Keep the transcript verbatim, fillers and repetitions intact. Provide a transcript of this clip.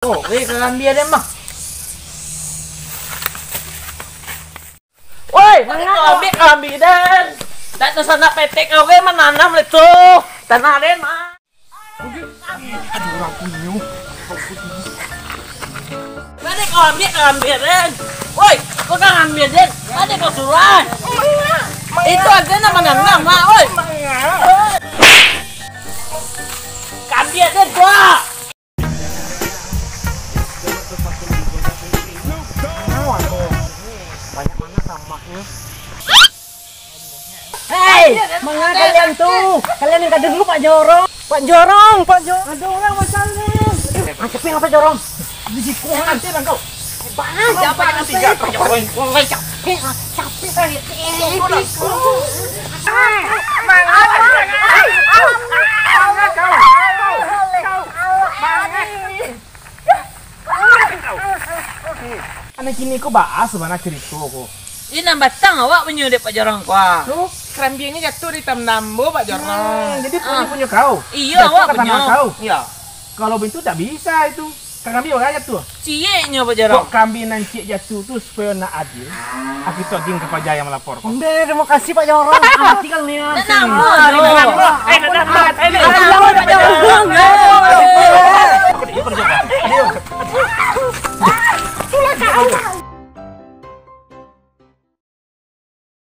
Oh, eh, karambia den mah. Woi, mangano ambiak karambia den? Dak tasanak petek kau ge mananam le tu. Tanah den mah. Aduh, urang punyo. Mano kau ambiak karambia den? Woi, kau karambia den? Mano kau suruah? Itu aja nama nanam, Mak, woi. Karambia den, gua. Hei, manga kalian tu? Kalian yang kada dulu, Pak Jorong. Pak Jorong, Pak Jorong. Ada orang macam ni. Ah, siapa yang apa Jorong? Di siku nanti bang kau. Bang, siapa yang tiga? Pak Jorong, capek, capek. Anak kini ko baa sabana carito ko. Ih, nan batang awak punyo dek Pak Jorong ko, ah. Tu, karambiangnyo jatuah di tam nambo, Pak Jorong. Hmm, jadi punyo, ah, punyo kau. Iyo, jatuah awak ka tanah punyo. Kau. Iyo. Kalau bintu tak bisa itu. Karambia baa jatuah? Cieknyo, Pak Jorong. Kok karambia nan ciek jatuah tu supayo nak adil? Aku tu agiah ka paja yang malapor ko. Ambil, terima kasih, Pak Jorong. Mati kan nian. Nak namo, ah, Jorong. Eh, nak namo. Eh, nak namo, Pak Jorong.